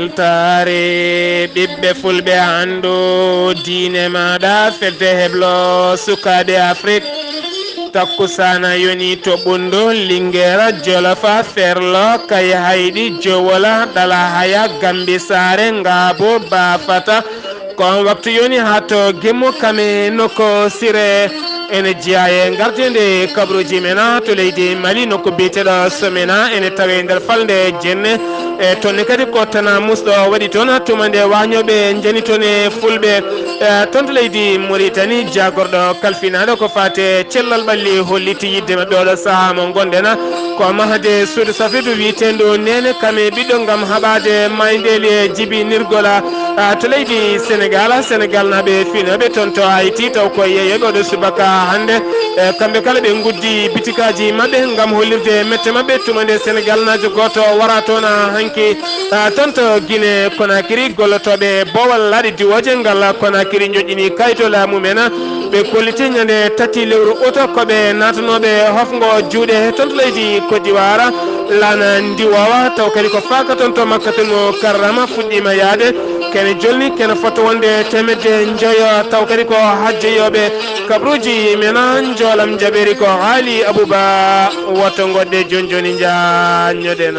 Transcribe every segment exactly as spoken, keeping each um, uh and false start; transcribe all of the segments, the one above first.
Weltaare ɓiɓɓe fulɓe, anndu diine maaɗa, fedde heblo sukaaɓe Afrik. Takkusaana yoni to Ɓunndu, Lingeera, Jolofa, Ferlo, Kayhayɗi, Jowola, Ɗalahaya, Gambi Saare, Ngaabu, Baafata. Ko on waktu yoni haa to Gimmu Kame nokko Sire. Ene jeyaa e ngardiinde kabaruuji men to leydi Mali, nokku biyeteeɗo Somena, ene tawee nder falnde Jenne. E toon ne kadi ko tanaa musɗo waɗi toon, tuma nde waañooɓe njani toon e fulɓe, e toon to leydi Muritani, jaagorɗo kalfinaaɗo ko faati e cellal ɓalli holliti yiɗde maɓɓe oɗo sahaa mo ngonɗen. Ko mahde suudu safrirdu wiyeteendu Neene Kame Ɓiɗɗo ngam haɓaade maayndeeli e jibinirgol, a, to leydi Senegaal. Senegaalnaaɓe finooɓe toon to Ayiti taw ko yeeyooɓe oɗo subaka hannde. E, kamɓe kala ɓe nguddi bitikaaji maɓɓe ngam hollirde mette maɓɓe tuma nde Senegaalnaajo gooto wara toon, a, hanki, a, toon to Gine Konakiri, gollotooɓe boowal laaɗe diwooje ngal Konakiri njoƴƴini kayitol mumen. Ɓe kolliti ñande tati lewru ut ko ɓe naatanooɓe hofngo juuɗe toon to leydi Côte d'Ivoire. Laana ndiwoowa taw kadi ko faaka toon to Makkatul Mukarrama fuɗɗiima yahde. Kene jolni kene fota wonde teemedde njoyo, taw kadi ko hajjoyooɓe. Kabaruuji men, njoolam jaɓeeri ko Haali Abuba. Woto ngoɗɗe jooni jooni, njaanñoɗen.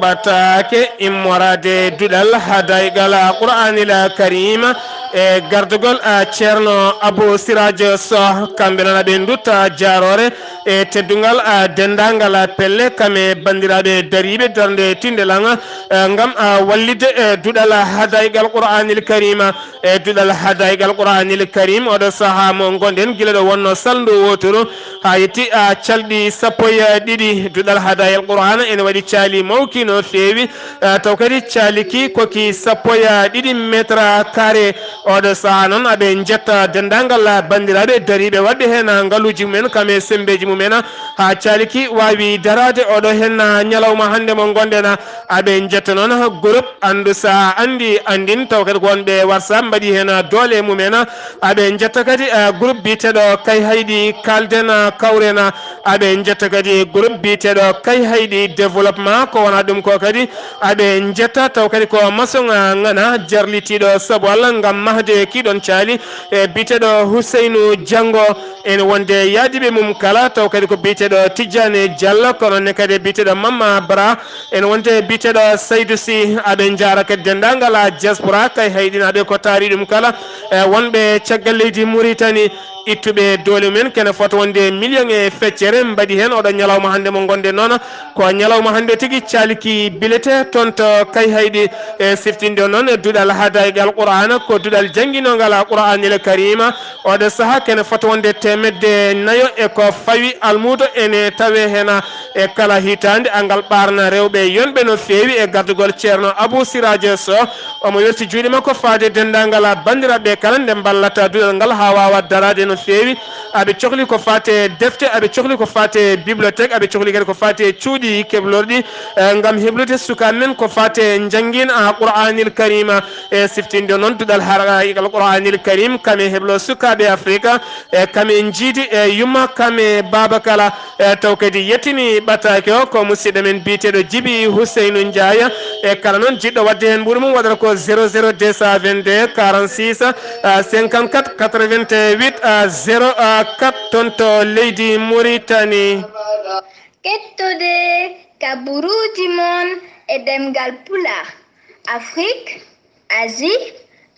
Ɓataake immoraade duɗal hadaygal Qur'aanil Kariim e gardagol, a, Ceerno Abu Siraaj Soh, kamɓe noon aɓe ndutta jaaroore e teddungal, a, denndaangal, a, pelle, kam e banndiraaɓe dariiɓe darnde Tinnde Laŋ, a, ngam, a, wallitde, e, duɗal hadaygal Qur'aanil Kariim. E duɗal hadaygal Qur'aanil Kariim, oɗo sahaa mo ngonɗen, gila ɗo wonno salndu wooturu haa yetti, a, calɗi sappo e ɗiɗi. Duɗal hadaygal Qur'aana ene waɗi caali mawki no feewi, a, taw kadi caali ki ko ki sappo e ɗiɗi mètre carré. Oɗo sahaa noon, aɓe njetta denndaangal banndiraaɓe dariiɓe waɗɓe heen ngaluuji mumen, kam e semmbeeji mumen, haa caali ki waawi daraade oɗo heen ñalawma hannde mo ngonɗen. Aɓe njetta noon groupe Anndu, so a anndi, anndin, taw kadi ko wonɓe WhatsApp mbaɗi heen doole mumen. Aɓe njetta kadi, eh, groupe biyeteeɗo Kayhayɗi Kaalden, Kawren. Aɓe njetta kadi groupe biyeteeɗo Kayhayɗi Développement, ko wonaa ɗum ko kadi. Aɓe njetta taw kadi ko masoŋ, eh, ŋana jarlitiiɗo sabu Allah ngam mahde kii ɗoon caali, eh, biyeteeɗo Huseynu Janngo. Ene wonde yaadiiɓe mum kala, taw kadi ko biyeteeɗo Tijjaani Jallo, kono ne kadi biyeteeɗo Mamma Bara. Ene wonde biyeteeɗo Saydu Si. Aɓe njaara kadi denndaangal, a, diaspora, Kayhayɗinaaɓe ko taari ɗum kala, e, wonɓe caggal leydi Muritani, ittuɓe doole mumen, kene fota wonde million e feccere, mbaɗi heen oɗo ñalawma hannde mo ngonɗen noon. Ko ñalawma hannde tigi caali ki bilete toon to Kayhayɗi, e, siftinde noon e duɗal hadaygal Qur'aana, ko duɗal jannginoongal Qur'aanil Kariima. Oɗo sahaa kene fota wonde teemedde nayo e ko fawi almuudo ene tawee heen e kala hitaande. Angal ɓaarna rewɓe yonɓe no feewi e gardugol Ceerno Abuu Siraajo Soh. Omo werti juuɗe makko faade denndaangal banndiraaɓe kala nde mballata duɗal ngal haa waawa daraade no feewi. Aɓe cohli ko faati e defte, aɓe cohli ko faati e bibliothèque, aɓe cohli kadi ko faati e cuuɗi keblorɗi, eh, ngam heblude sukaaɓe men ko faati e njanngin, a, Qur'aanil Kariima. E siftinde noon duɗal haraygal Qur'aanil Kariim, kam e heblo sukaaɓe Afrika, e kam e njiidi e yumma, kam e baaba kala. E taw kadi yettini ɓataake o ko musidɗo men biyeteeɗo Jibi Huseynu Njaay. E kala noon jiɗɗo waɗde heen mbuuɗu mum waɗata ko zéro zéro deux cent vingt-deux quarante-six, a, cinquante-quatre quatre-vingt-huit, a, zéro quatre toon to leydi Muritani. Kettode kabaruuji mon e ɗemngal Pulaar, Afrik, Asie,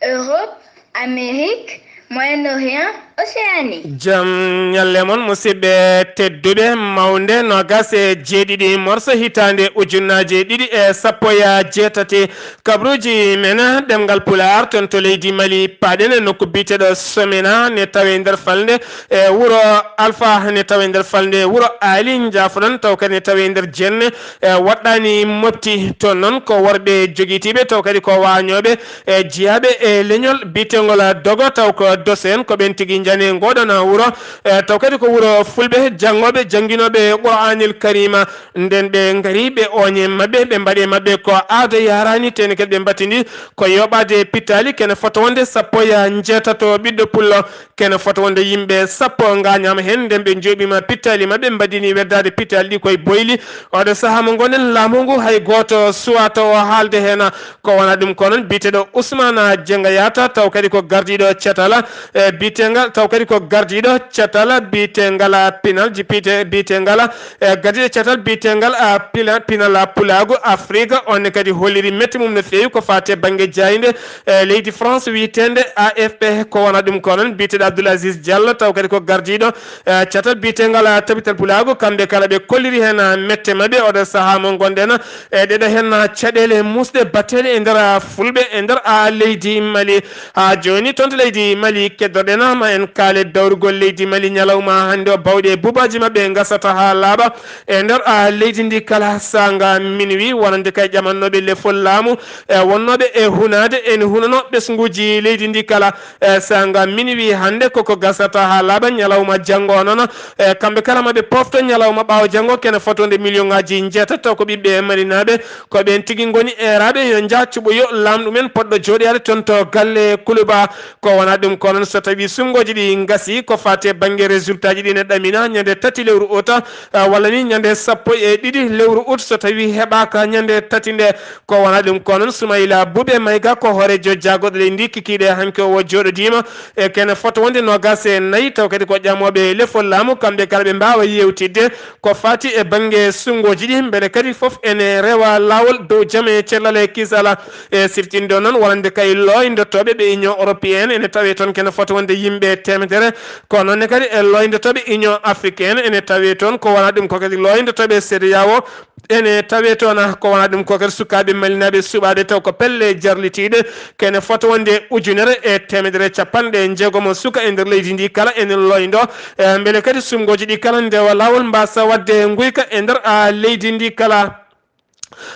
Europe, Amérique, Moyen-Orient, Océanie. Jam ñalle mon, musidɓe tedduɓe, mawnde noogaas e jeeɗiɗi morso hitaande ujunnaaje ɗiɗi e sappo e jeetati. Kabaruuji men ɗemngal Pulaar toon to leydi Mali, paaɗen e nokku biyeteeɗo Somena, ne tawee nder falnde e wuro Alfa, ne tawee nder falnde wuro Aali, njaafoɗon, taw kadi ne tawee nder Jenne, e woɗɗaani Mopti. Toon noon ko worɓe jogitiiɓe, taw kadi ko waañooɓe, e jiyaaɓe e leñol biyeteengol Dogo, taw ko Doso en, ko ɓeen tigi Jane ngoɗona wuro, e, taw kadi ko wuro fulɓe, janngooɓe, jannginooɓe Qur'aanil Kariima. Nden ɓe ngari, ɓe ooñe maɓɓe, ɓe mbaɗe maɓɓe ko aada yaaraani, tene kadi ɓe mbattindi ko yoɓaade pittaali, kene fota wonde sappo e jeetato ɓiɗɗo pullo, kene fota wonde yimɓe sappo ngaañaama heen. Nden ɓe njooɓiima pittaali maɓɓe, mbaɗini weddaade pittaali ɗi koye boyli. Oɗo sahaa mo ngonɗen, laamu ngu hay gooto suwaata o haalde heen. Ko wona ɗum ko noon, biyeteeɗo Ousmane Dieng Yatta, taw kadi ko gardiiɗo catal, e, biyeteengal, taw kadi ko gardiiɗo catal biyeteengal, a, pinal, ji-, biyete-, biyeteengal, e, gardiiɗo catal biyeteengal, a, pila-, pinal, a, pulaagu Afrique. On ne kadi holliri mette mum no feewi ko faati e bannge jaaynde, e, leydi France wiyeteende A F P. Ko wona ɗum ko noon, biyeteeɗo Abdoul Aziz Diallo, taw kadi ko gardiiɗo, e, catal biyeteengal, a, tabital pulaagu. Kamɓe kala ɓe kolliri heen, a, mette maɓɓe. Oɗo sahaa mo ngonɗen, e ɗeɗo heen caɗeele muusɗe batteele e nder, a, fulɓe e nder, a, leydi Mali. Haa jooni toon to leydi Mali keddoɗen, ma en kaale dawrugol leydi Mali ñalawma hannde o, bawɗe e buubaaji maɓɓe ngasata haa laaɓa e nder, a, leydi ndi kala saanga minuit, wonande kay ƴamannooɓe lefol laamu, e wonnooɓe e hunaade, ene hunano ɓesnguuji leydi ndi kala. E, saanga minuit hannde koko gasata haa laaɓa ñalawma janngo o noon. E, kamɓe kala maɓe pofto ñalawma ɓaawo janngo kene fotonde million ŋaaji njeetati, taw ko ɓiɓɓe malinaaɓe, ko ɓeen tigi ngoni eeraaɓe yo njah cuɓoyo laamɗo men poɗɗo jooɗoyaade toon to galle Kuluba. Ko wona ɗum ko noon, so tawii suɓngooji ɗi ngasii, ko faati e bannge résultat ji ɗi ne ɗamina ñande tati lewru ut, e, walla ni ñande sappo e ɗiɗi lewru ut, so tawii heɓaaka ñande tati nde. Ko wona ɗum ko noon, Soumaïla Boubé Maïga ko hooreejo jaagorɗe leydi ndi kikiiɗe hanki o jooɗodiima e kene fota wonde noogaas e nayi, taw kadi ko ƴamooɓe lefol laamu, kamɓe kala ɓe mbaawa yeewtidde ko faati e bannge suɓngooji ɗi, mbele kadi fof ene rewa laawol dow jam e cellal e kisal. E sirtinde o noon, wonande kay looyndotooɓe ɓe Union Européenne ene tawee toon kene fota wonde yimɓe teemedere, kono noon ne kadi e looyndotooɓe Union Africaine ene tawee toon, ko wona ɗum ko kadi looyndotooɓe CEDEAO, ene tawee toon, ko wona ɗum ko kadi sukaaɓe malinaaɓe suɓaaɓe taw ko pelle jarlitiiɗe, kene fota wonde ujunere e teemedere capanɗe jeegom suka e nder leydi ndi kala ene looyndo, e, mbele kadi suɓngooji ɗi kala ndewa laawol mbaasa waɗde nguyka e nder, a, leydi ndi kala.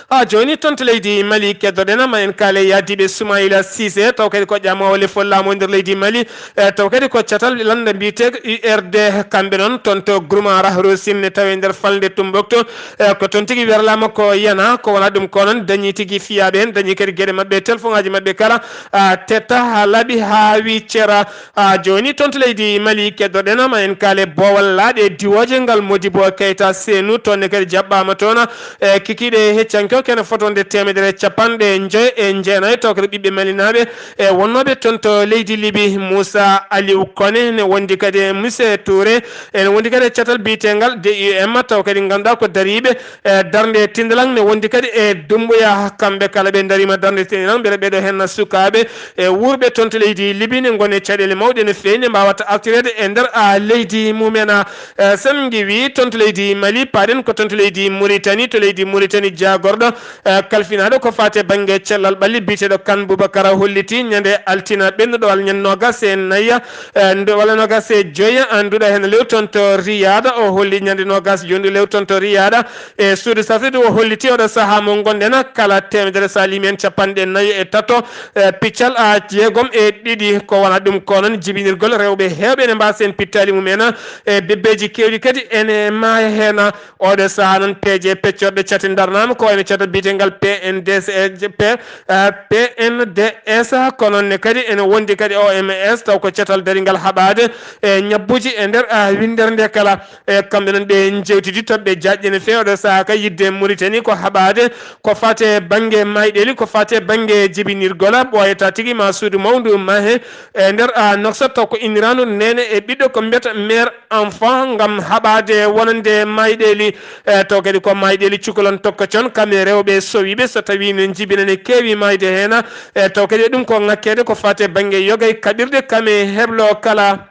Haa jooni toon to leydi Mali keddoɗen, ma en kaale yahdiiɓe Soumaïla Cissé, taw kadi ko ƴamoowo lefol laamu nder leydi Mali, e, taw kadi ko catal lannda mbiyeteeɗo U R D, kamɓe noon toon to Groupement Rahroussine ne tawee nder falnde Tombouctou, e, ko toon tigi werlaama ko yana, ko wona ɗum ko noon dañii tigi fiyaaɓe heen, dañii kadi geɗe maɓɓe, telefoŋaaji maɓɓe kala, a, tetta haa laaɓi haa wi cera. A, jooni toon to leydi Mali keddoɗen, ma en kaale boowal laaɗe diwooje ngal Modibo Keita Senu, toon ne kadi jaɓɓaama toon, e, kikiiɗe heccanke o kene fotonde teemedere capanɗe njoyo e jeenayo, taw kadi ɓiɓɓe malinaaɓe e wonnooɓe toon to leydi Libi. Moussa Aliou Koné ne wondi kadi e Moussa Touré, ene wondi kadi e catal biyeteengal D U M, taw kadi ngannduɗaa ko dariiɓe e darnde Tindalang ne wondi kadi e Dumbuya. Kamɓe kala ɓe ndariima darnde Tindalang, mbele ɓeɗo heen sukaaɓe e wuurɓe toon to leydi Libi ne ngoni e caɗeele mawɗe no feewi, ne mbaawata artireede e nder, a, leydi mumen. E, sen ngiwi toon to leydi Mali, paaɗen ko toon to leydi Mauritanie, to leydi Mauritanie jaagorɗo, e, kalfinaaɗo ko faati e bannge cellal ɓalli biyeteeɗo Kane Boubacar holliti ñande altina ɓennuɗo walla ñande noogaas e nayi, e, ndu-, walla noogaas e joyi, a, nduɗa heen lewru toon to Riyad. O holli ñande noogaas jooni ndu lewru toon to Riyad e suudu sarde ndu o holliti oɗo sahaa mo ngonɗen kala teemedere so a liimi heen capanɗe nayi e tato, e, piccal, a, jeegom e ɗiɗi. Ko wona ɗum ko noon jibinirgol rewɓe heewɓe ene mbaasa heen pittaali mum en, e bebbeeji keewɗi kadi ene maaya heen. Oɗo sahaa noon peeje peccorɗe cate ndarnaama ko wayno catal biyeteengal P N D S, e, P, e, P N D S, ko noon ne kadi ene wondi kadi O M S, taw ko catal daringal haɓaade e ñabbuuji e nder, a, winndere nde kala. E kamɓe noon ɓe njewtidi toɓɓe jaajɗe no feewi oɗo sahaa ka yiɗde Mauritanie ko haɓaade ko faati e bannge mayɗeeli, ko faati e bannge jibinirgol, ɓooyata tigi ma suudu mawndu mahe e nder, a, Nouakchott, taw ko inniraandu neene e ɓiɗɗo ko mbiyata mère enfant ngam haɓaade wonande mayɗeeli. E taw kadi ko mayɗeeli cukalon tokka con, kam e rewɓe sowiiɓe, so tawii no njibina ne keewi maayde heen. E taw kadi e ɗum ko ŋakkeede ko faati e bannge yoga e kaɓirɗe kam e heblo kala.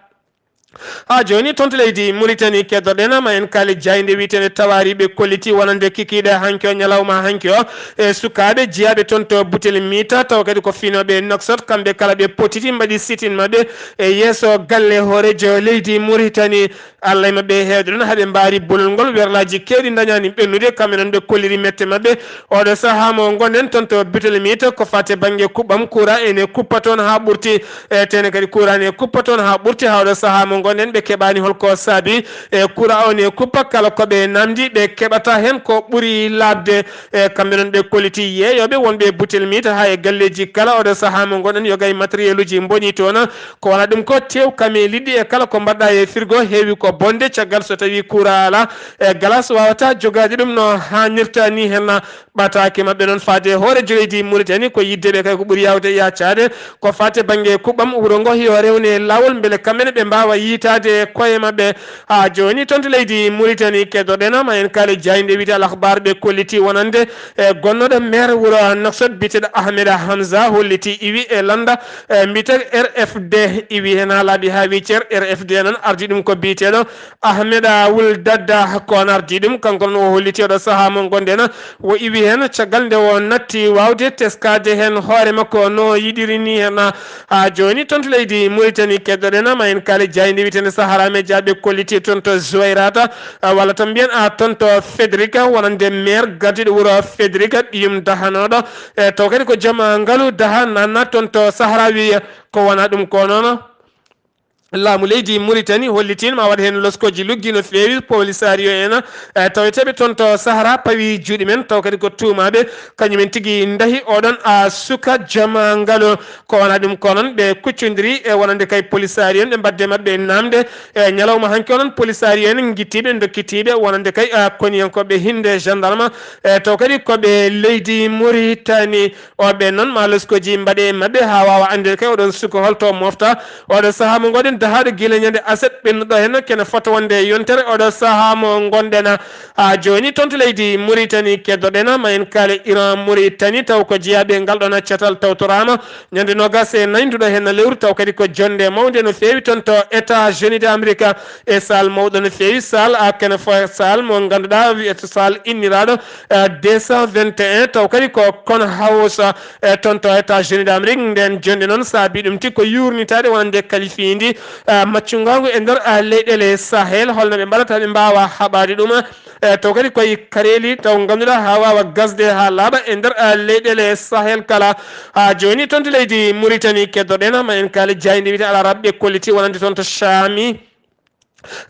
Haa jooni, toon to leydi Mauritanie, keddoɗen ma en kaali jaaynde wiyeteende Tawaari, ɓe kolliti wonande kikiiɗe hanki o, ñalawma hanki o, e sukaaɓe jiyaaɓe toon to Butel Miita, taw kadi ko finooɓe Nouakchott, kamɓe kala ɓe potiti mbaɗi sitin maɓɓe e yeeso galle hooreejo leydi Mauritanie. Allah e maɓɓe heewde ɗon, haa ɓe mbaari bolol ngol, werlaaji keewɗi ndañaani ɓennude, kamɓe noon ɓe kolliri mette maɓɓe. Oɗo sahaa mo ngonɗen toon to Butel Miita, ko fate bannge kuɓɓam, kuura ene kuppa toon haa ɓurti, e teene kadi kuura ne kuppa toon haa ɓurti, haa oɗo sahaa mo ngonɗen ɓe keɓaani hol ko saabi e kuura o ne kuppa, kala ko ɓe namdi ɓe keɓata heen ko ɓuri laaɓde. E kamɓe noon ɓe kolliti yeeyooɓe wonɓe Butel Miita haa e galleeji kala, oɗo sahaa mo ngonɗen yoga e matériel uji mboni toon, ko wona ɗum ko tew kame liɗɗi e kala ko mbaɗɗa e frigo heewi ko bonde, caggal so tawi kuura alaa, e galas wawata jogaade ɗum no haanirta ni. Heen ɓataake maɓɓe noon faade hooreejo leydi Mauritanie, ko yidde ɓe kay ko ɓuri yawde yaacaade, ko faate bannge kuɓɓam wuro ngo yo rewne laawol, mbele kamɓe ne ɓe mbaawa yiitaade koye maɓɓe. Haa jooni toon to leydi Mauritanie, keddoɗen ma en kaali jaaynde wiyetee Al Akhbar, ɓe kolliti wonande e gonnooɗo maire wuro Nouakchott biyeteeɗo Ahmed Hamza holliti iwi e lannda, e mbiyetee R F D, iwi heen haa laaɓi haa wii cer. R F D noon ardi ɗum ko biyeteeɗo Ahmed Wul Dadda, ko oon ardi ɗum, kanko noon o holliti oɗo sahaa mo ngonɗen, o iwi heen caggal nde o natti waawde teskaade heen hoore makko no yiɗiri ni heen. Haa jooni toon to leydi Mauritanie, keddoɗen ma en kaali jaaynde wiyeteende Sahara Media, ɓe kolliti toon to Zouairata, a, walla tan mbiyen, a, toon to Fedrika, wonande maire gardiiɗo wuro Fedrika, ɓiyum dahanooɗo, e taw kadi ko joom, a, ngalu daha nanna toon to Sahara wiya ko wona ɗum ko noon. Laamu leydi Mauritanie hollitii ma waɗ heen loskooji luggi no feewi, polisario en, e taweteeɓe toon to Sahara pawi juuɗe men, taw kadi ko tuumaaɓe, kañumen tigi ndahi oɗon, a, suka joom, a, ngalu. Ko wona ɗum ko noon ɓe kuccondiri e wonande kay polisario en, ɓe mbaɗde maɓɓe namde e ñalawma hanki o noon, polisario en ngittiiɓe, dokkitiiɓe wonande kay, a, koniyankooɓe hinde gendarme, e taw kadi ko ɓe leydi Mauritanie. O ɓeen noon ma loskooji mbaɗe e maɓɓe haa waawa anndude kay oɗon suka holto mofta. Oɗo sahaa mo ngoɗen dahaaɗo gila ñande aset ɓennuɗo heen kene fota wonde e yontere oɗo sahaa mo ngonɗen. Haa jooni toon to leydi Mauritanie keddoɗen ma en kaali Iran Mauritanie, taw ko jeyaaɓe ngal ɗoon catal tawtoraama ñande noogaas e nayi nduɗo heen lewru, taw kadi ko jonnde mawnde no feewi toon to États-Unis d'Amérique. E saal mawɗo no feewi, saal a kene fo saal mo ngannduɗaa wiyetee saal inniraaɗo, eh, deux cent vingt et un, taw kadi ko Con House, eh, toon to États-Unis d'Amérique. Nden jonnde noon saabi ɗum tigi ko yuurnitaade wonande kalifiindi, eh, maccungaagu e nder, eh, leyɗeele Sahel. Holno ɓe mbaɗata ɓe mbaawa haɓaade ɗum, eh, taw kadi koye kareeli taw ngannduɗaa haa waawa gasde haa laaɓa e nder, eh, leyɗeele Sahel kala. Haa jooni toon to leydi Mauritanie keddoɗen ma en kaali jaaynde wiyetee Al Arab, ɓe kolliti wonande toon to Chami.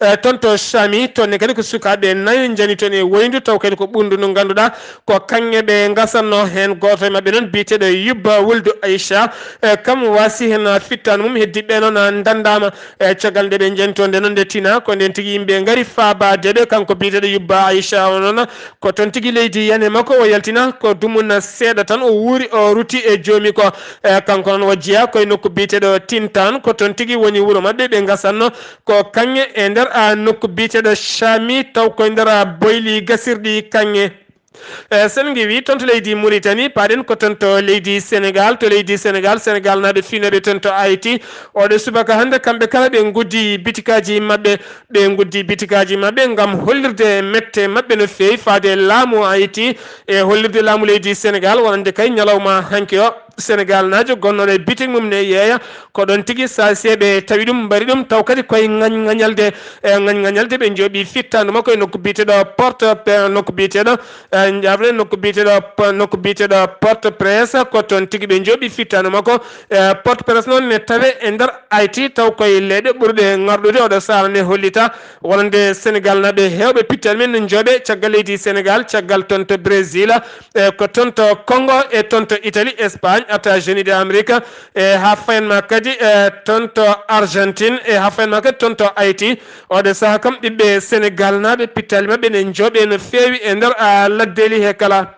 Eh, toon to Chami, toon ne kadi ko sukaaɓe nayo njani toon e woyndu, taw kadi ko ɓurndu ndu ngannduɗaa ko kaŋŋe ɓe ngasatno heen. Gooto e maɓɓe noon biyeteeɗo Yubba Wuldu Aisha, eh, kam waasi heen fittaandu mum, heddi ɓe noon ndanndaama. Eh, caggal nde ɓe njani toon nde noon nde tina, ko ndeen tigi yimɓe ngari faabaade ɓe. Kanko biyeteeɗo Yubba Aisha o noon, ko toon tigi leydi yane makko o yaltina, ko dumunna seeɗa tan o wuuri, o rutti e joomi ko. Eh, kanko noon o jeyaa koye nokku biyeteeɗo Tintan, ko toon tigi woni wuro maɓɓe ɓe ngasatno. Ko kaŋŋe e nder, a, nokku biyeteeɗo Chami, taw koye nder, a, boyli gasirɗi kaŋŋe. E, sen ngiwi toon to leydi Mauritanie, paaɗen ko toon to leydi Sénégal. To leydi Sénégal, Sénégal naaɓe fiinooɓe toon to Haïti, oɗo subaka hannde kamɓe kala ɓe nguddi bitikaaji maɓɓe, ɓe nguddi bitikaaji maɓɓe ngam hollirde mette maɓɓe no feewi faade laamu Haïti e hollirde laamu leydi Sénégal wonande kay ñalawma hanki o. Sénégal naajo gonnooɗo e bitik mum ne yeeya, ko ɗoon tigi saaseeɓe tawi ɗum, mbari ɗum, taw kadi koye ŋañ-, ŋañalde, e ŋañ-, ŋañalde ɓe njooɓi fittaandu makko e nokku biyeteeɗo Porte, pe-, nokku biyeteeɗo, e, njafre, nokku biyeteeɗo, p-, nokku biyeteeɗo Porte Presse, ko toon tigi ɓe njooɓi fittaandu makko. E, Porte Presse noon ne tawe e nder Haïti, taw koye leyɗe ɓurɗe ŋarɗude oɗo sahaa ne hollita wonande Sénégal naaɓe heewɓe pittaali men no njooɓe caggal leydi Sénégal, caggal toon to Brésil, e ko toon to Congo, e toon to Italie, Espagne, États-Unis d'Amérique, e haa fayan ma kadi, e toon to Argentine, e haa fayan ma kadi toon to Haïti. Oɗo sahaa kam, ɓiɓɓe Sénégal naaɓe, pittaali maɓɓe ne njooɓe no feewi e nder, a, laddeeli he kala.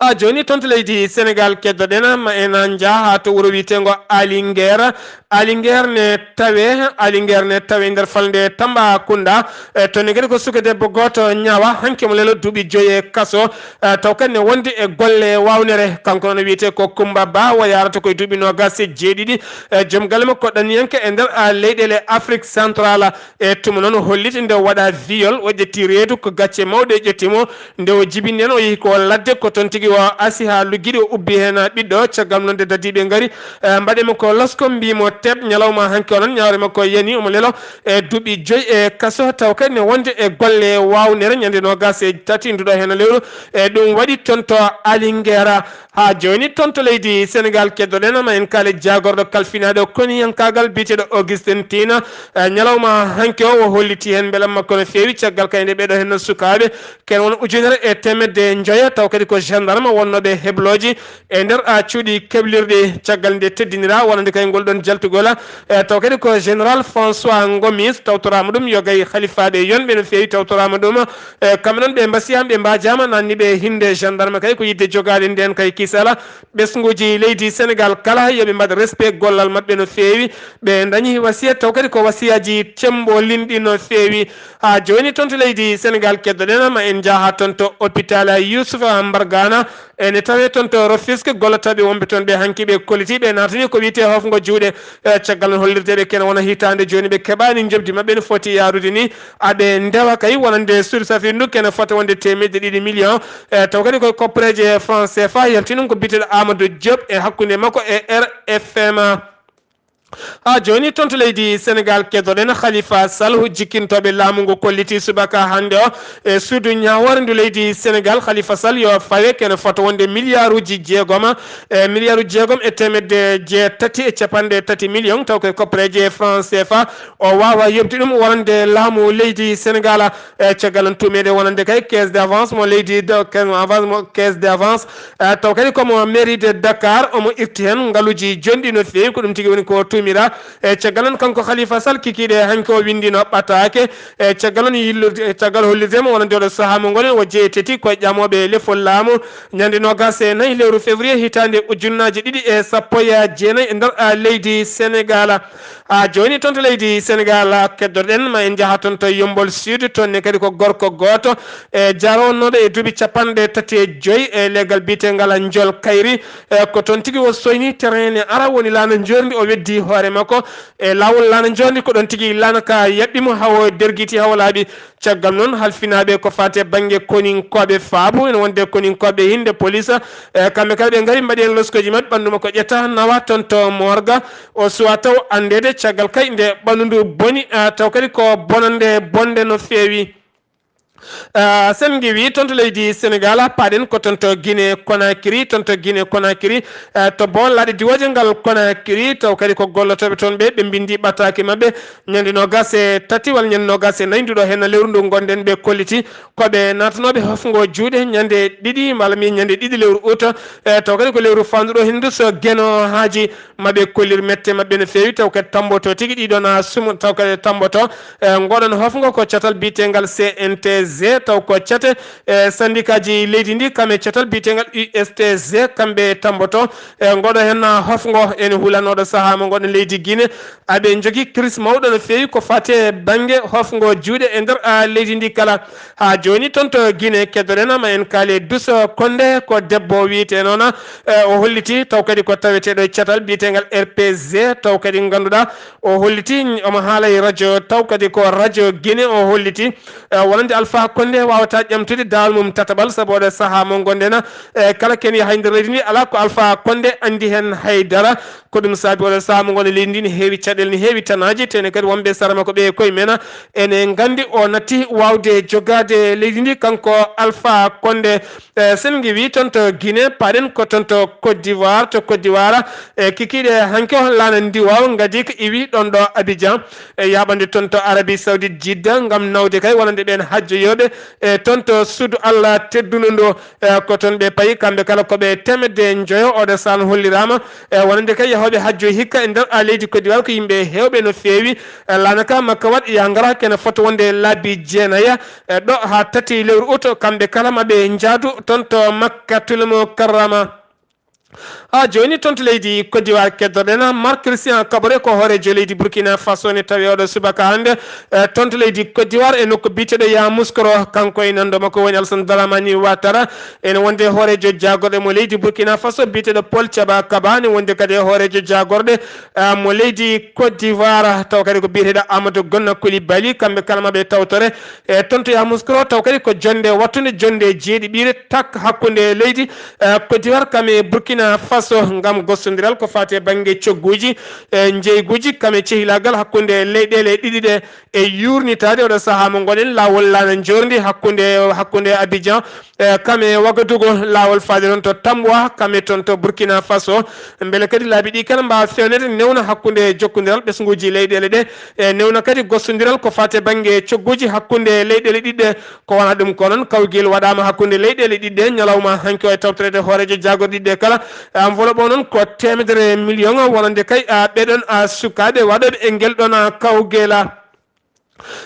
A, jooni toon to leydi Sénégal, keddoɗen ma en njaa haa to wuro wiyeteengo Alinguer. Alingeer ne tawe, Alingeer ne tawe nder falnde Tambacounda. E, toon ne kadi ko suka debbo gooto ñawa, hanki mo lelo duuɓi joyi e kaso. E, taw kadi ne wonde e golle waawnere. Kanko noon wiyetee ko Kumba Ba, o yaarata koye duuɓi noogaas e jeeɗiɗi. E, joom galle makko ɗaniyanke e nder, a, leyɗeele Afrique Central. E tuma noon holliti nde o waɗa viol, o ƴetti reedu, ko gacce mawɗe ƴetti mo. Nde o jibini heen, o yehi ko ladde, ko toon tigi o asi haa luggiɗi, o ubbi heen ɓiɗɗo. Caggal noon nde dadiiɓe ngari, e, mbaɗi mo ko losko, mbii mo teɓ, ñalawma hanki o noon, ñaawre makko yani, omo lelo e duuɓi joyi e kaso, taw kadi ne wonde e golle waawnere. Ñande noogaas e tati nduɗo heen lewru, e ɗum waɗi toon to Alingeera. Haa jooni toon to leydi Senegaal, keddoɗen ma en kaale jaagorɗo kalfinaaɗo koniyankaagal biyeteeɗo Augustin Tina. E, ñalawma hanki o, o holliti heen mbelamma makko no feewi, caggal kadi nde ɓeɗo heen sukaaɓe, ken won ujunere e teemedde njoya, taw kadi ko gendarme wonnooɓe heblooji e nder, a, cuuɗi keblirɗi. Caggal nde teddinira wonande kay ngol ɗoon jaltugol, e, taw kadi ko général François Gomis, tawtoraama ɗum, yo gay halifaaɓe yonɓe no feewi, tawtoraama ɗum. E, kamɓe noon ɓe mbasiyaama, ɓe mbaajaama, nanni ɓe hinnde gendarme kay ko yiɗde jogaade ndeen kay kisala. Ɓesnguuji leydi Senegaal kala, yo ɓe mbaɗ respect gollal maɓɓe no feewi. Ɓe ndañi wasiyat, taw kadi ko wasiyaaji cemmbolinɗi no feewi. Haa jooni toon to leydi Senegaal, keddoɗen ma en njaha toon to hôpital Youssouf Mbargana. Ene tawee toon to Rufisque, gollotooɓe wonɓe toon ɓe hanki ɓe kolliti, ɓe naatani ko wiyetee hofngo juuɗe. E, caggal noon hollirde ɓe kene wona hitaande jooni ɓe keɓaani njoɓdi maɓɓe no foti yaarude ni. Aɓe ndewa kay wonande suudu safiiru ndu kene fota wonde teemedde ɗiɗi million. E, taw kadi koye koppareeje franc C F A, yalti noon ko biyeteeɗo Amadou Diop e hakkunde makko e R F M. Haa jooni toon to leydi Senegaal, keddoɗen Khalifa Sall, jikkintooɓe laamu ngu kolliti subaka hannde o e suudu ñaawoore ndu leydi Senegaal. Khalifa Sall yo fawe kene fota wonde miliyaaruuji jeegom, e miliyaaruuji jeegom e teemedde jeetati e capanɗe tati million, taw koye koppareeje franc C F A. O waawa yoɓde ɗum wonande laamu leydi Senegaal. E caggal noon tuumeede wonande kay caisse d'avance mo leydi do-, caisse avance mo, caisse d'avance. E, taw kadi ko mo mairie de Dakar, omo irti heen ngaluuji jonɗi no feewi, ko ɗum tigi woni ko tuumira. E caggal noon kanko Khalifa Sall kikiiɗe hanki o winndino ɓataake. E caggal noon yillirde, e caggal hollirde mo wonande oɗo sahaa mo ngonen o jeetati koye ƴamooɓe lefol laamu. Ñande noogaas e nayi lewru février hitaande ujunnaaje ɗiɗi e sappo e jeenayi e nder, a, leydi Senegaal. Haa jooni toon to leydi Senegaal, keddoɗen ma en njaha toon to Yummbol Sud, toon ne kadi ko gorko gooto e jaarowonnooɗo e duuɓi capanɗe tati e joyi e leggal biyeteengal Njol Kayri. E ko toon tigi o soyni terrain ne ara woni laana njoorndi, o weddi hoore makko e laawol laana njoorndi, ko ɗoon tigi laana ka yaɓɓi mo haa o dergiti haa o laaɓi. Caggal noon, halfinaaɓe ko faati e bannge koninkooɓe faabu, ene wonde koninkooɓe hinde police, e kamɓe kala ɓe ngari mbaɗi heen loskooji maɓɓe, ɓanndu makko ƴetta nawa toon to morgue. O suwa taw anndeede caggal kay nde ɓanndu ndu boni, a, taw kadi ko bonande bonde no feewi. A, sen ngiwi toon to leydi Senegaal, paaɗen ko toon to Guinée Conakry, toon to Guinée Conakry, a, to boon laaɗe diwooje ngal Conakry, taw kadi ko gollotooɓe toon ɓe, ɓe mbinndi ɓataake maɓɓe. Ñande noogaas e tati walla ñande noogaas e nayi nduɗo heen lewru ndu ngonɗen ɓe kolliti ko ɓe naatanooɓe hofngo juuɗe ñande ɗiɗi walla mi ñande ɗiɗi lewru ut, e taw kadi ko lewru faanduɗo heen ndu so Geno haaji maɓɓe kollir mette maɓɓe no feewi, taw kadi tammboto tigi ɗiɗon a sumo, taw kadi tammboto, e ngoɗon hofngo ko catal biyeteengal C N T G, taw ko cate, e syndicat ji leydi ndi kam e catal biyeteengal U S T G kamɓe tammboto, e ngoɗo heen hofngo ene hulanooɗo sahaa mo ngoɗon leydi Guinée. Aɓe njogii kiris mawɗo no feewi ko faati e bannge hofngo juuɗe e nder, a, leydi ndi kala. Haa jooni toon to Guinée, keddoɗen ma en kaali e Duso Konde, ko debbo wiyetee noon, e, o holliti taw kadi ko taweteeɗo e catal biyeteengal R P G, taw kadi ngannduɗaa o holliti omo haala e radio, taw kadi ko radio Guinée o holliti, e, wonande Alpha Konde waawata ƴamtude daawal mum tataɓal, sabu oɗo sahaa mo ngonɗen, e, kala ken yaha e nder leydi ndi alaa ko Alpha Konde anndi heen hay dara. Ko ɗum saabi oɗo sahaa mo ngonɗen leydi ndi ne heewi caɗeele, ne heewi tanaaji, te ne kadi wonɓe sara makko ɓe e koye men ene nganndi o natti waawde jogaade leydi ndi, kanko Alpha Konde. E, sen ngiwi toon to Guinée, paaɗen ko toon to Côte d'Ivoire. To Côte d'Ivoire, e, kikiiɗe hanki o laana ndiwaaw ngadii ko iwi ɗoon ɗo Abidjan, e, yaaɓande toon to Arabie Saoudite Jidda ngam nawde kay wonande ɓeen hajjoyooɓe, e, toon to suudu Allah teddundu ndu. E, ko toon ɓe payi, kamɓe kala ko ɓe teemedde njoyo. Oɗo saan holliraama, e, wonande kay yahooɓe hajju hikka e nder, a, leydi Côte d'Ivoire ko yimɓe heewɓe no feewi. E, laana ka Makka waɗ yaa ngara kene fota wonde laabi jeenaya, e, ɗo haa tati lewru ut, kamɓe kala maɓe njaadu toon to Makkatul Mukarrama. Ha jooni, toon to leydi Côte d'Ivoire keddoɗen, Marc Christian Kaboré ko hooreejo leydi Burkina Faso ne tawi oɗo subaka hannde, eh, toon to leydi Côte d'Ivoire e nokku biyeteeɗo Yamoussoukro, kanko e nanndo makko woni Alassane Dramane Ouattara, ene wonde hooreejo jaagorɗe mo leydi Burkina Faso biyeteeɗo Paul Thiaba Kaba, ne wonde kadi e hooreejo jaagorɗe, eh, mo leydi Côte d'Ivoire, taw kadi ko biyeteeɗo Amadou Gonna Coulibaly, kamɓe kala maɓe tawtore, e toon to Yamoussoukro, taw kadi ko jonnde wattunde, jonnde jeeɗiɓiire tak hakkunde leydi, eh, Côte d'Ivoire kam e Burkina Faso ngam gostondiral ko faati e bannge cogguuji, e njeyguuji kam e cehilaagal hakkunde leyɗeele ɗiɗi ɗe e yuurnitaade oɗo sahaa mo ngonɗen laawol laana njoorndi hakkunde, hakkunde Abidjan, eh, kam e Wagadugu, laawol faade toon to Tambwa, kam e toon to Burkina Faso. Mbele kadi laabi ɗi kala mbaawa feewneede newna hakkunde jokkondiral ɓesnguuji leyɗeele ɗe, e newna kadi gostondiral ko faati e bannge cogguuji hakkunde leyɗeele ɗiɗi ɗe. Ko wonaa ɗum ko noon, kawgel waɗaama hakkunde leyɗeele ɗiɗi ɗe ñalawma hanki o e tawtoreede hooreejo jaagorɗe ɗiɗi ɗe kala. Enveloppe o noon ko teemedere million, wonande kay, a, ɓeɗon, a, sukaaɓe waɗooɓe e ngel ɗoon, a, kawgel, a.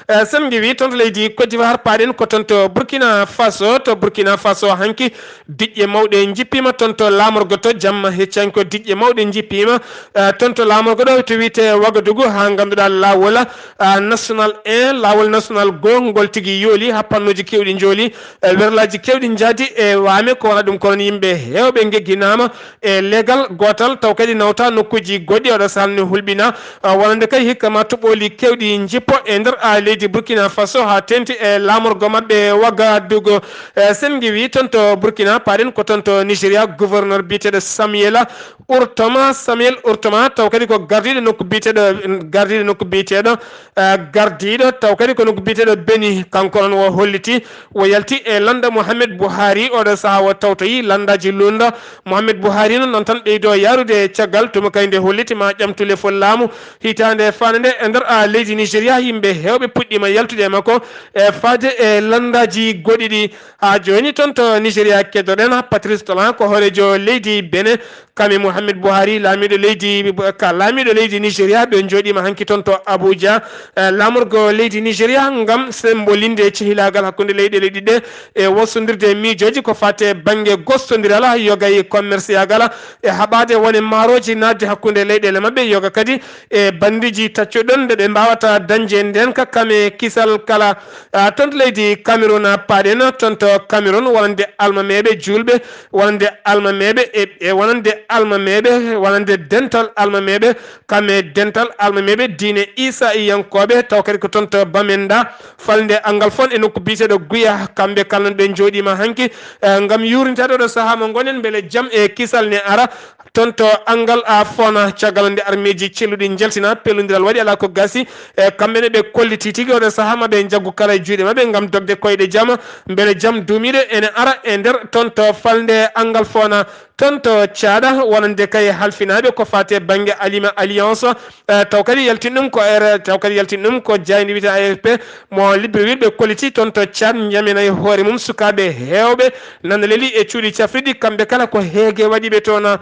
Eh, sen ngewi toon to leydi Côte d'Ivoire, paaɗen ko toon to Burkina Faso. To Burkina Faso hanki, diƴƴe mawɗe njippiima toon to laamorgo to jamma hecci hanki, ko diƴƴe mawɗe njippiima, eh, toon to laamorgo ɗo to wiyetee Wagadugu, haa ngannduɗaa laawol, ah, national un, laawol national goo, ngol tigi yooli, happannooji keewɗi njooli, eh, werlaaji keewɗi njaadi e waame, ko wonaa ɗum ko noon yimɓe heewɓe ngegginaama e leegal gootal, taw kadi nawta nokkuuji goɗɗi, oɗo sahaa ne hulɓina, ah, wonande kay hikka ma toɓooli keewɗi njippo e nder, ah, leydi Burkina Faso haa teeŋti e laamorgo maɓɓe Wagadugu. Eh, sen ngewi toon to Burkina, paaɗen ko toon to Nigeria, gouverneur biyeteeɗo Samuela Urtoma, Samuel Urtoma, taw kadi ko gardiiɗo nokku biyeteeɗo, gardiiɗo nokku biyeteeɗo, eh, gardiiɗo, taw kadi ko nokku biyeteeɗo Beni, kanko noon o holliti, o yalti e lannda Mohamed Buhari, oɗo sahaa o tawtoyi lanndaaji luulndo. Mohamed Buhari noon, noon tan ɓeydo yaarude caggal, tuma kay nde holliti ma ƴamtu lefol laamu, hitaande faande nde e nder, a, leydi Nigeria, yimɓe heewɓe puɗɗiima yaltude e makko e faade e lanndaaji goɗɗi ɗi. Haa jooni toon to Nigeria keddoɗen, Patrice Talon ko hooreejo leydi Benin, kam e Mohamed Buhari, laamiiɗo leydi, ka laamiiɗo leydi Nigeria, ɓe njooɗiima hanki toon to Abuja, eh, laamorgo leydi Nigeria ngam sembolinde cehilaagal hakkunde leyɗeele ɗiɗi ɗe e wosondirde miijooji ko faati e bannge gostondiral, yoga e commercial e haɓaade wone maarooji naatde hakkunde leyɗeele maɓɓe, yoga kadi e banndiiji taccuɗon nde ɓe mbaawata dañde ndeen ka kam e kisal kala. Ah, toon to leydi Cameroun, ah, paaɗen toon to Cameroun, wonande almameeɓe juulɓe, wonande almameeɓe e, e wonande almameeɓe, wonande dental almameeɓe, kam e dental almameeɓe diine Iisa'iyankooɓe, taw kadi ko toon to Bamenda, falnde Angalfon e nokku biyeteeɗo Guya, kamɓe kala noon ɓe njooɗiima hanki, eh, ngam yuurnitaade oɗo sahaa mo ngonen, mbele jam e kisal ne ara, toon to Angal a Fona, caggal nde armeeji celluɗi njaltina, pellondiral waɗi alaa ko gasi, e kamɓe ne ɓe kolliti tigi oɗo sahaa maɓe njaggu kala e juuɗe maɓɓe ngam dogde koyɗe jam, mbele jam duumiiɗo ene ara e nder toon to falnde Angal Fona, toon to Caada, wonande kay halfinaaɓe ko faati e bannge Alima Alliance, eh, taw kadi yaltin ɗum ko R, taw kadi yaltin ɗum ko jaaynde wiyetee A F P, mo libreville ɓe kolliti toon to Caad, njamina e hoore mum sukaaɓe heewɓe nana leli e cuuɗi cafriɗi, kamɓe kala ko heege waɗi ɓe toon.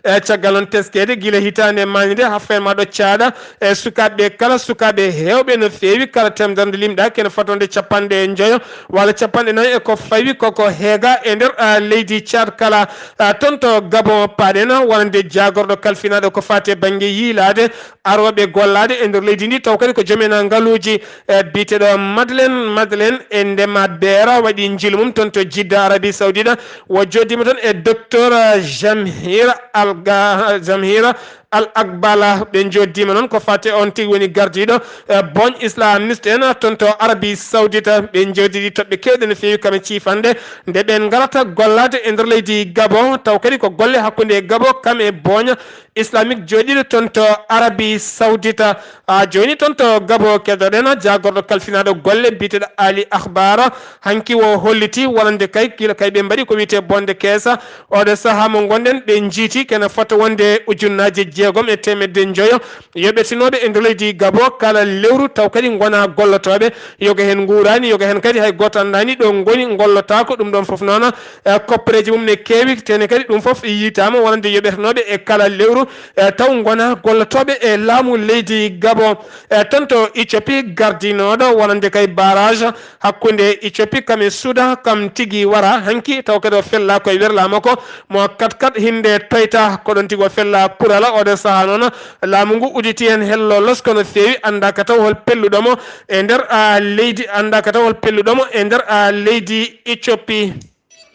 E caggal noon teskeede gila hitaande maayde nde, haa feen ma ɗo Caaɗa, e sukaaɓe kala, sukaaɓe heewɓe no feewi, kala teemderde limɗa kene fotande capanɗe njoyo walla capanɗe nayi e ko fawi koko heega e nder, a, leydi Caad kala. A, toon to Gabon paaɗen, wonande jaagorɗo kalfinaaɗo ko faati e bannge yiilaade, arooɓe gollaade e nder leydi ndi, taw kadi ko joom en ngaluuji, e biyeteeɗo Madeleine, Madeleine e ndema beera waɗi njiilu mum toon to Jidda, Arabie Saoudite, o jooɗiima toon e docteur Jamhir Al Ga-, Jamhir Al Akbala. Ɓe njooɗiima noon ko faati on tigi woni gardiiɗo, e, Boñ Islamiste en toon to Arabie Saoudite. Ɓe njooɗidi toɓɓe keewɗe no feewi kam e ciifande nde ɓe ngarata gollaade e nder leydi Gabon, taw kadi ko golle hakkunde Gabon kam e Boñ Islamique jooɗiiɗo toon to Arabie Saoudite. A, jooni toon to Gabon keddoɗen jaagorɗo kalfinaaɗo golle biyeteeɗo Ali Akhbar. Hanki o holliti wonande kay gila kay ɓe mbaɗi ko wiyetee bonde keesa. Oɗo sahaa mo ngonɗen ɓe njiiti kene fota wonde ujunnaaje jeegom e teemedde njoyo yoɓetenooɓe e nder leydi Gabo kala lewru, taw kadi ngona gollotooɓe. Yoga heen nguuraani, yoga heen kadi hay gooto anndaani ɗo ngoni, ngollotaako. Ɗum ɗoon fof noon, eh, koppereeji mum ne keewi, tene kadi ɗum fof yiytaama wonande yoɓetenooɓe e kala lewru, eh, taw ngona gollotooɓe e laamu leydi Gabo. Eh, toon to Éthiopie, gardinooɗo wonande kay barrage hakkunde Éthiopie kam e Soudan, kam tigi wara hanki, taw kadi o fella koye werlaama ko mo kat kat hinde toyta, ko ɗon tigi o fella kurala. Oɗo sahaa noon, laamu ngu udditi heen hello losko no feewi, anndaaka taw hol pelluɗo mo e nder, ah, leydi, anndaaka taw hol pelluɗo mo e nder, ah, leydi Éthiopie.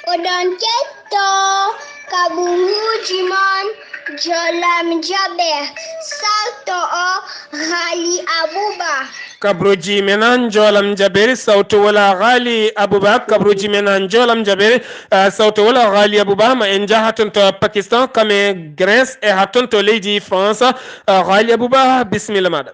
Oɗon ketto kaɓuruuji mon Jolam Jaɓe, salto o Ghali Abouba. Kabruuji men an Jolam Jaɓe, sawto wala Ghali Abouba. Kabruuji men an Jolam Jaɓe, ah, sawto wala Ghali Abouba. Ma en njaha toon to Pakistan, kam e Grèce, e ha toon to leydi France. Ah, Ghali Abouba, bisimilla maaɗa.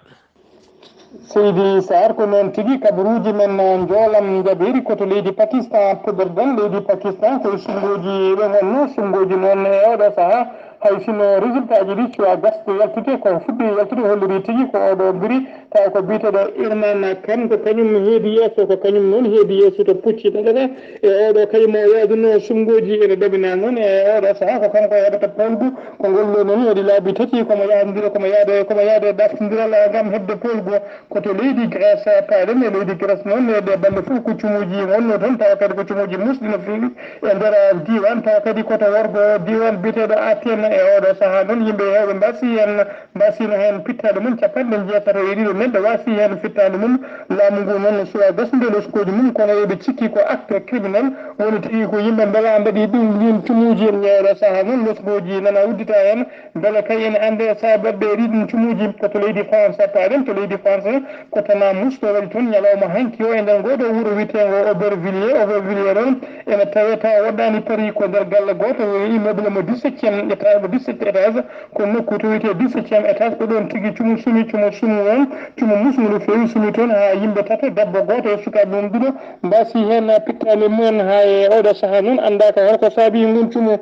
Seydi Sarr, ko noon tigi, kabaruuji men, eh, njoolam njaɓeeri ko to leydi Pakistan puɗɗorɗen. Leydi Pakistan ko e suɓngooji ɓe ngonno, suɓngooji noon e oɗo sahaa, hay sinno résultat ji ɗi cuwa gasde yaltude, ko fuɗɗi yaltude holliri tigi ko oɗo mbiri, tawa ko biyeteeɗo Irman Khan, ko kañum heedi yeeso, ko kañum noon heedi yeeso to pucci ɗaɗaɗa. E oɗo kadi mo yaadunoo suɓngooji ene ɗaɓɓinaa noon e oɗo sahaa, ko kanko heɓata poolgu. Ko ngol ɗoo noon waɗi laabi tati, komo yahdondira, komo yaada, komo yaada e ɗaftindiral, eh, ngam heɓde poolgu. Ko to leydi Grèce, eh, paaɗen e leydi Grèce noon, e ɗee balɗe fof ko cumuuji ngonnoo toon, tawa kadi ko cumuuji muusɗi no feewi e nder, eh, diiwaan, tawa kadi ko to worgo diiwaan biyeteeɗo Athènes. E oɗo sahaa noon, yimɓe heewɓe mbaasii heen, mbaasiino heen pittaali mum, capanɗe njeetato e ɗiɗo neɗɗo waasii heen fittaali mum. Laamu ngu noon no suwa gasnude loskooji mum, kono eɓe cikki ko acte criminel woni tigi, ko yimɓe mbela mbaɗi ɗum, ɗiin cumuuji. E oɗo sahaa noon, loskooji nana uddita heen. Mbele kay ene anndee sababu ɓe ɗiɗon cumuuji? Ko to leydi France, paaɗen to leydi France, ko to Namous, to waɗi toon ñalawma hanki o e nder ngoo ɗoo wuro wiyeteengo Aubervilliers. Aubervilliers ɗoon ene tawee tawa woɗɗaani Paris, ko nder galle gooto, immeuble mo dix-septième étage, mo dix-sept étage, ko nokku to wiyetee dix-septième étage, ko ɗoon tigi cumu sumi, cumu sumi noon, cumu musngu no feewi sumi toon haa yimɓe tato, debbo gooto e sukaaɓe mum ɗiɗo, mbaasii heen pittaali mumen. Haa e oɗo sahaa noon anndaaka hol ko saabii nguun cumu.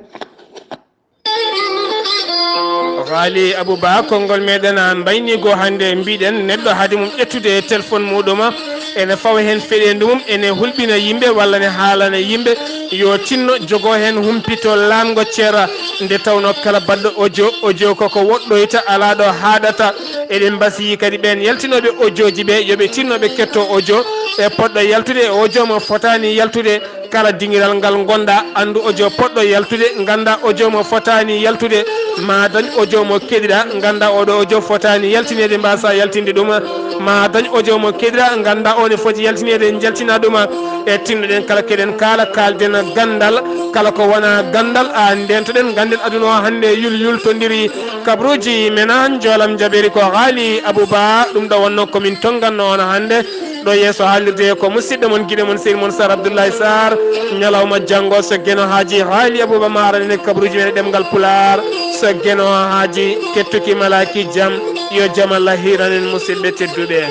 Ghali Abouba, konngol meɗen a mbaynigo hannde, mbiɗen neɗɗo haade mum ƴettude téléphone muɗum, ene fawa heen feɗeendu mum, ene hulɓina yimɓe walla ne haalana yimɓe yo tinno jogo heen humpito laamgo ceera. Nde tawnoo kala baɗɗo audio, audio koko woɗɗoyta, alaa ɗo haaɗata. Eɗen mbasiyii kadi ɓeen yaltinooɓe audio ji ɓe, yo ɓe tinno ɓe ketto audio e poɗɗo yaltude e audio mo fotaani yaltude. Kala dingiral ngal ngonɗaa, anndu audio poɗɗo yaltude, nganndaa audio mo fotaani yaltude. Ma dañ audio mo keɗiɗaa, nganndaa oɗo audio fotaani yaltineede, mbaasaa yaltinde ɗum. Ma dañ audio mo keɗiɗaa, nganndaa o ne foti yaltineede, njaltinaa ɗum. E tinnoɗen kala keɗen kaala, kaalden ganndal, kala ko wonaa ganndal, a ndeentoɗen, ngannden aduna o hannde yul yultondiri. Kabruuji men an, njoolam njaɓeeri ko Haali Abouba, ɗum ɗo wonnoo ko min tonnganno on hannde. Ɗo yeeso haalirde ko musidɗo mon, giɗo mon, sehil mon Sar Abdoulaye Sarr. Ñalawma janngo, so Geno Haaji Haali Abouba maarani en kabruuji men e ɗemngal Pulaar. So Geno Haaji kettuki malaaki jam, yo jam Allah hiiran en, musidɓe tedduɓe.